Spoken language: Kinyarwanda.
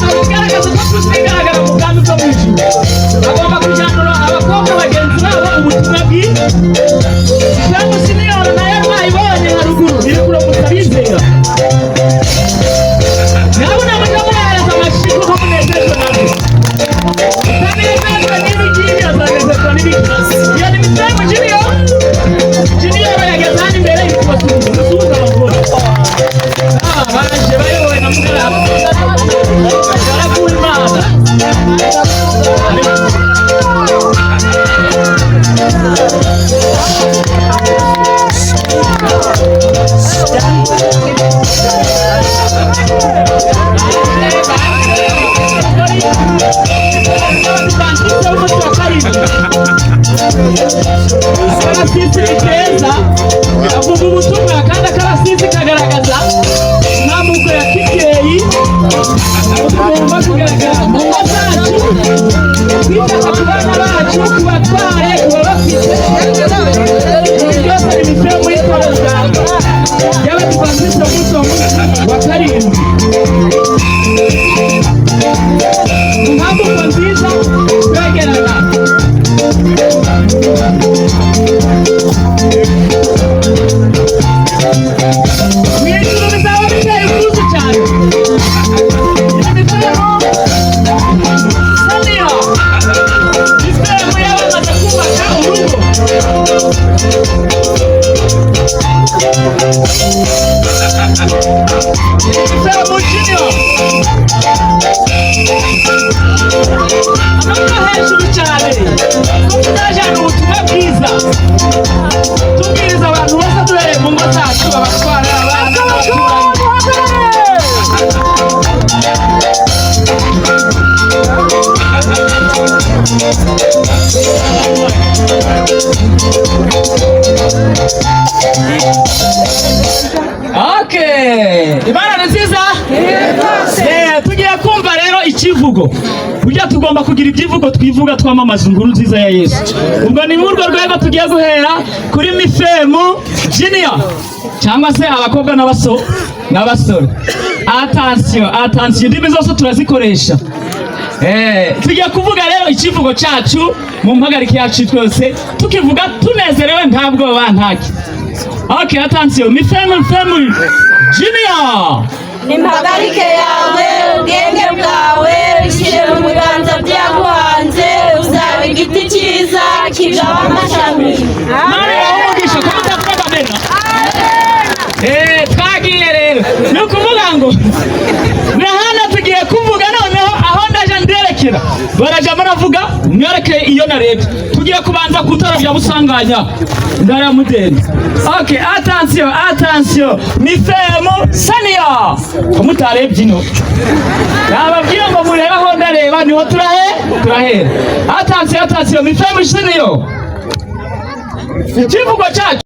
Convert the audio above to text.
Abagaragaza uko tuzigaragara mu bwami bwo mu ijuru, bagomba kujyanira abakobwa bagenzi babo ubutumwa bwiza. MIFEMU senior nayo mwayibonye haruguru, iri kuramutsa abizera. Nyabuna mujya muhereza amashyi kuko munezezwa nabyo. Utanezezwa n'ibi ngibi azanezezwa n'ibiki? Iyo ni MIFEMU junior. Junior yageze hano imbere, iri kubasuhuza. Musuhuza abagore. Ah, baje bayobowe na mugaragu, mugaragu w'Imana. Akarasisi ni keza, avuga ubutumwa, kandi akarasisi kagaragaza intambuko ya kibyeyi tugomba kugaragara mu ngo zacu, kwita ku bana bacu, ku batware, ku babafite. Ibi byose ni MIFEMU y'itorero y'Abadivantisite umunsi wa munsi wa karindwi. Intambuko nziza twegerana. Mu ijuru bizaba biteye ubwuzu cyane. MIFEMU senior, MIFEMU y'abamaze kubaka urugo. MIFEMU junior, amaboko hejuru cyane, ko tuzajyana ubutumwa bwiza, tubwiriza abantu bose duhereye mu ngo zacu, abatwara abana n'abaturanyi. Okay. Imana ni nziza. Tugiye kumva rero ikivugo. Burya tugomba kugira ibyivugo twivuga twamamaza inkuru nziza ya Yesu. Ubwo ni muri urwo rwego tugiye guhera kuri MIFEMU junior cyangwa se abakobwa n'abasore. Attention, attention, indimi zose turazikoresha. Tugiye kuvuga rero ikivugo cyacu mu mpagarike yacu twese, tukivuga tunezerewe, nta bwoba, ntaki. Okay, attention, MIFEMU junior. Impagarike yawe, ubwenge bwawe, ushyire mu biganza by'Iyaguhanze, uzaba igiti cyiza kigaba amashami. Mana yawe umugisha ko mutavuga amena. Twagiye rero, ni ukuvuga ngo na hano tugiye kuvuga noneho aho ndaje nderekera, baraja baravuga mwereke iyo narebye. Tugiye kubanza kutora bya Busanganya ndaramudende. Okay, attention, attention, MIFEMU senior, ko mutarebye ino nababwiye ngo murebe aho ndareba, niho turahera. Attention, attention, MIFEMU senior, ikivugo cyacu.